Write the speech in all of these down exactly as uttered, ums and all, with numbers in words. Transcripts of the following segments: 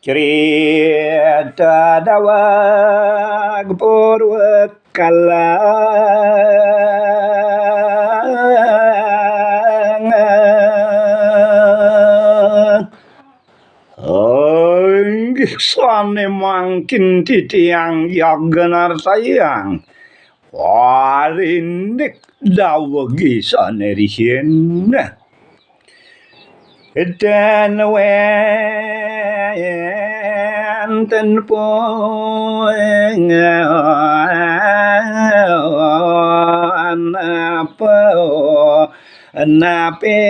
Crita daweg purwakala. Inggih sane mangkin titiang jaga narsayang parindik dawegi sane rihin. Dan wenten pun apa napi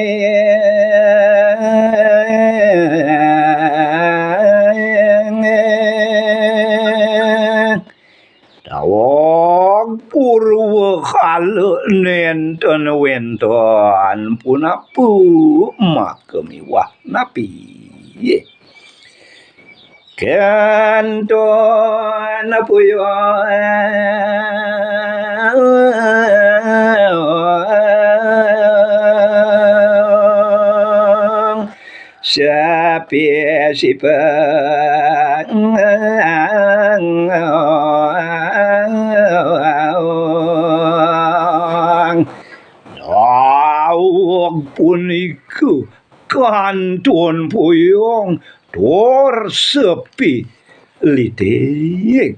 Daweg purwakala nenten wenten punapa maka miwah napi. Kantun puyung sepi sipeng. Daweg punika kantun puyung tur sepi litik.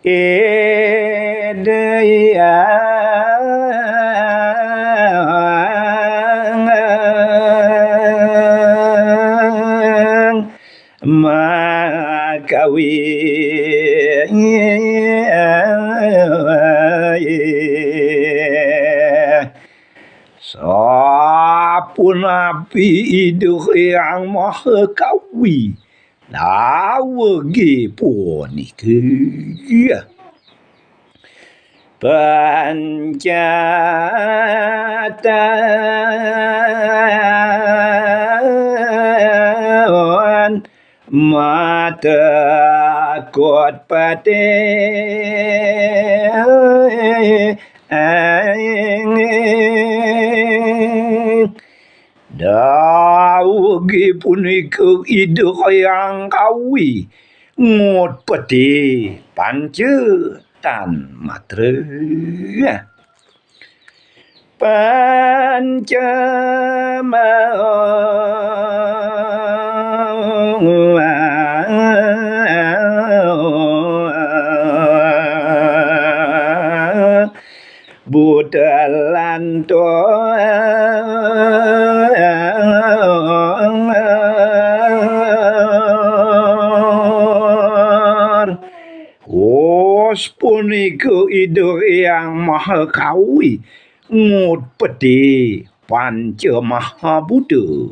Ida Hyang makawi. Sapunapi Ida Hyang Maha Kawi dawege punika. Pancatan mata kot patih. Dawege punika Ida Hyang Kawi ngutpeti panca tan matra. Panca ma buta lantur. Wus punika Ida Hyang Maha Kawi ngutpeti panca maha buta.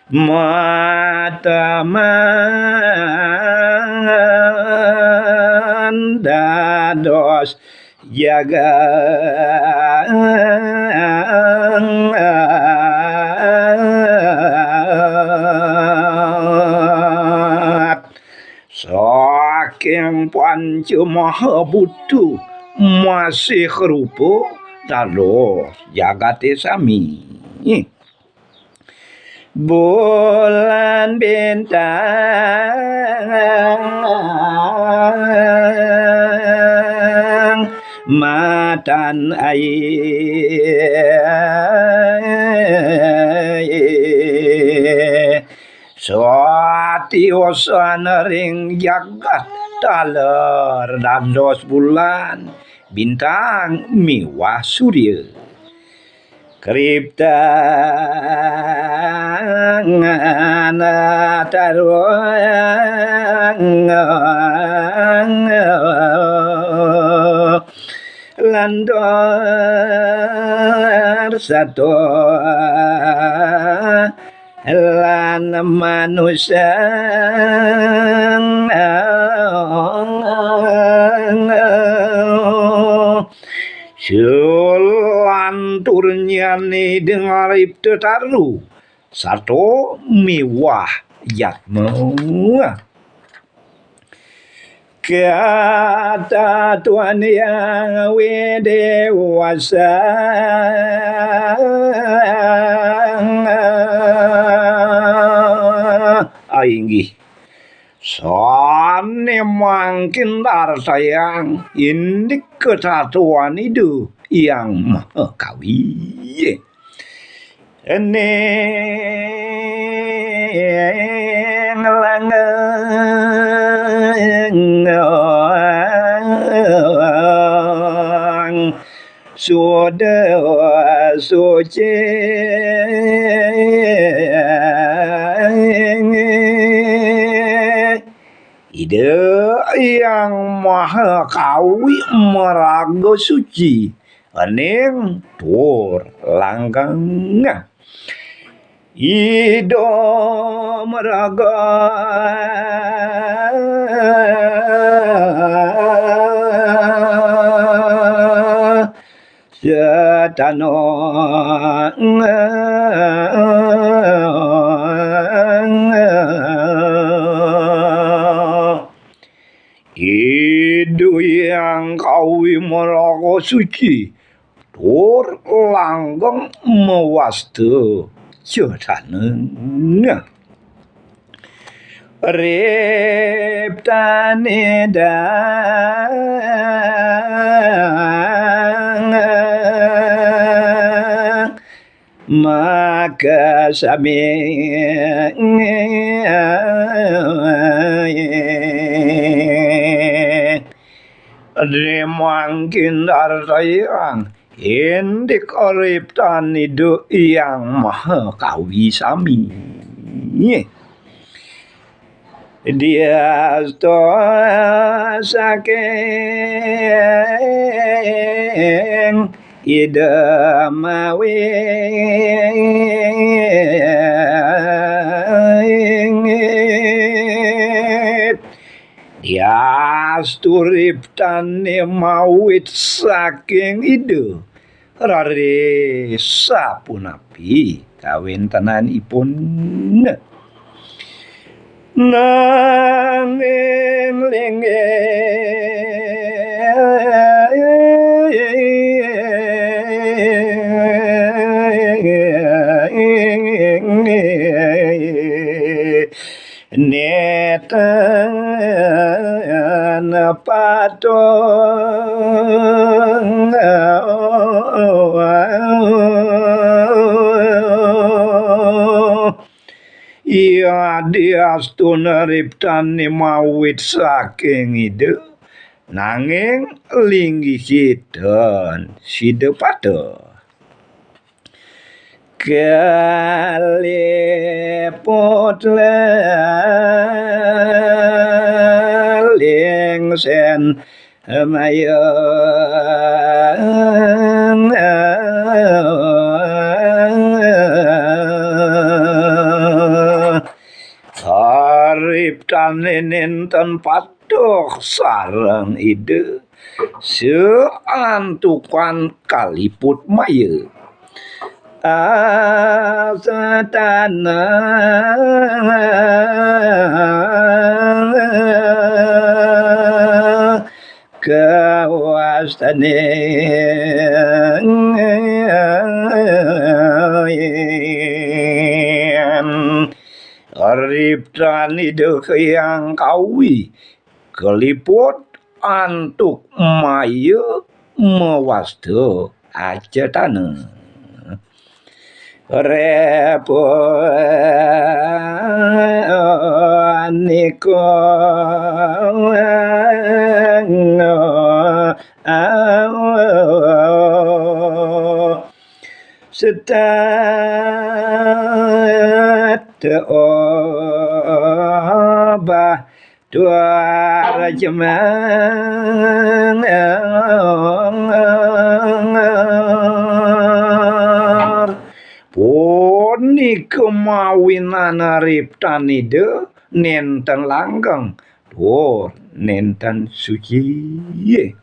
Mataman dados jagat. Saking panca maha buta masih rupa dados jagate sami. Bulan bintang matan air. Satiosan ring jagat taler dados bulan, bintang miwah surya. Kriptangan tarung lantur sato lan manusa. Salanturnyane dengarip tetaru sato miwah jatma. Katatuan yang widewasa. mangkin dartayang indik katatuan Ida Hyang Maha Kawi. Ning langgeng suda suci. Ida Hyang Maha Kawi maraga suci ning tur langgeng. Ida maraga setana. Ida Hyang Kawi maraga suci tur langgeng mawasta cetana. Riptane dang maka sami ning mangkin dartayang indik riptan Ida Hyang Maha Kawi sami. Diasta saking Ida Mawi. Diasta riptane mawit saking Ida. Raris sapunapi kawintenanipun? Nanging linggih neten patuh. Iya diastun riptane mawit saking Ida, nanging linggih sida sida patuh. Kaliput lelingsen mayang. Riptane nenten patuh sareng Ida santukan kaliput maya. Asetana kawastane riptan Ida Hyang Kawi kaliput antuk maya mawasta acetana. Repunika setat obah Tuara jemeng. Punika mawinan riptan Ida nenten langgeng tur nenten suci.